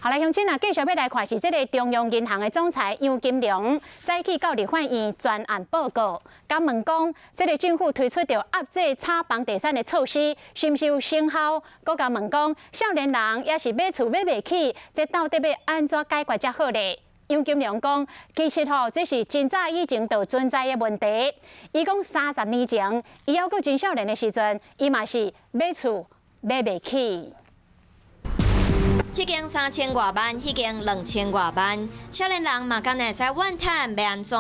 好來，鄉親啊，繼續欲來看是這个中央銀行的總裁楊金龍，早起到立法院專案報告，共問講，這个政府推出著壓制炒房地產的措施，是毋是有成效？閣共問講，少年人也是買厝買袂起，這到底欲按怎解決才好咧？楊金龍講，其實吼，這是真早以前就存在的問題。伊講30年前，伊猶閣真少年的時陣，伊嘛是買厝買袂起。這間3000外萬，彼間2000外萬，少年人嘛敢會使怨嘆欲按怎？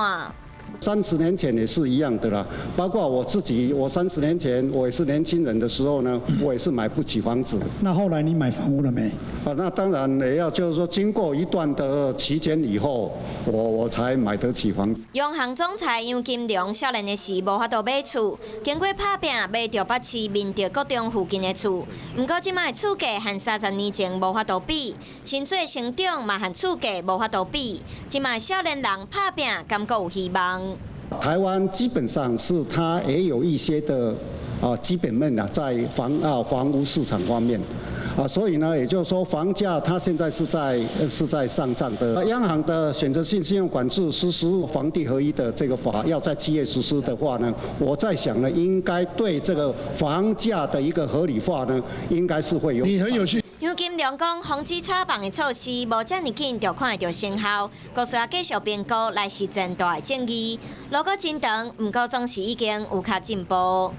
30年前也是一樣的啦，包括我自己，我三十年前我也是年輕人的時候呢，我也是買不起房子。那後來你買房屋了沒？啊，那當然也要，就是說經過一段的期間以後，我才買得起房子。央行總裁楊金龍少年的時無法度買厝，經過拍拚買著北市明德國中附近的厝。毋過這擺厝價和30年前無法度比，薪水成長嘛和厝價無法度比。這擺少年人拍拚，感覺有希望。台灣基本上是它也有一些的啊基本面啊，在房屋市場方面啊，所以呢，也就是說房價它現在是在上漲的。央行的選擇性信用管制實施房地合一的這個法，要在7月實施的話呢，我在想呢，應該對這個房價的一個合理化呢，應該是會有。你很有趣。楊金龍講，防止炒房的措施無遮爾緊就看會著成效，閣需要繼續評估來實踐大的正義。路閣真長，毋過總是已經有較進步。